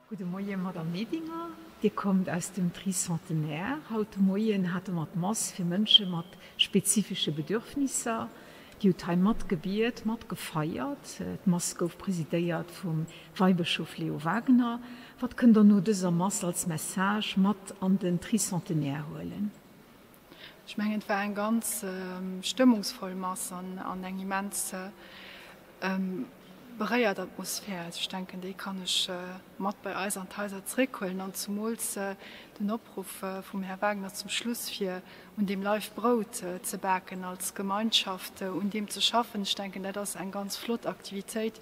Gudde Moie Madame Medinger, Dir kommt aus dem Tricentenaire. Haut de Moien hate mer d'Mass fir Mënsche mat spezifesche Bedürfnisser. Dir hutt hei mat gebiet, mat gefeiert. D'Mass gouf presidéiert vum Weibëschof Leo Wagener. Wat kënnt Der no dëser Mass als Message mat an den Tricentenaire huelen? Ech mengen, et war eng ganz stëmmungsvoll Mass an eng immens beréiert Atmosphär. Also ech denken, déi kann ech mat bei eis an d'Haiser zeréckhuelen. An zumools den Opruff vum Här Wagner zum Schluss, fir un deem Laif Brout ze baken, als Gemeinschaft un deem ze schaffen. Ech denken, dat ass eng ganz flott Aktivitéit,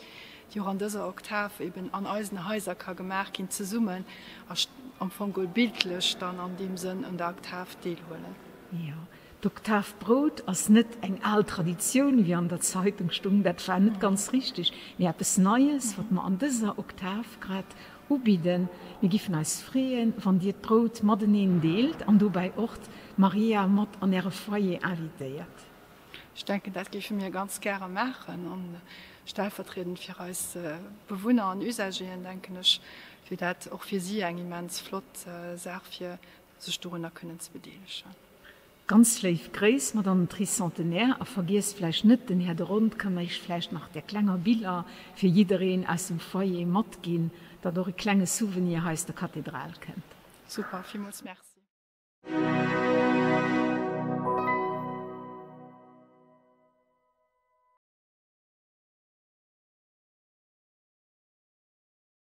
déi och an dëser Oktav eben an eisen Haiser ka gemaach ginn, zesummen a am Fong geholl bildlech dann an deem Sënn un der Oktav deelhuelen. Jo, d'Oktav Brout ass net eng al Traditioun, wéi an der Zeitung stung, dat war net ganz richtig, mee eppes Neies, wat mer an dëser Oktav grad ubidden. Mir giffen eis freeën, wann Dir d'Brout mateneen deelt an dobäi och d'Maria mat an Äre Foyer invitéiert. Ech denken, dat géife mir ganz gäre maachen. An stellvertriedend fir eis Bewunner an Usageren, denken ech, wier dat och fir si eng immens flott Saach, fir sech dorunner kënnen ze bedeelegen. Ganz léif Gréiss mat an den Tricentenaire a vergiesst vläicht net, den Här de Rond kann Iech vläicht nach där klenger Biller fir jiddereen aus dem Foyer matginn, datt och e klenge Souvenir hei aus der Kathedral kënnt. Super, villmools Merci.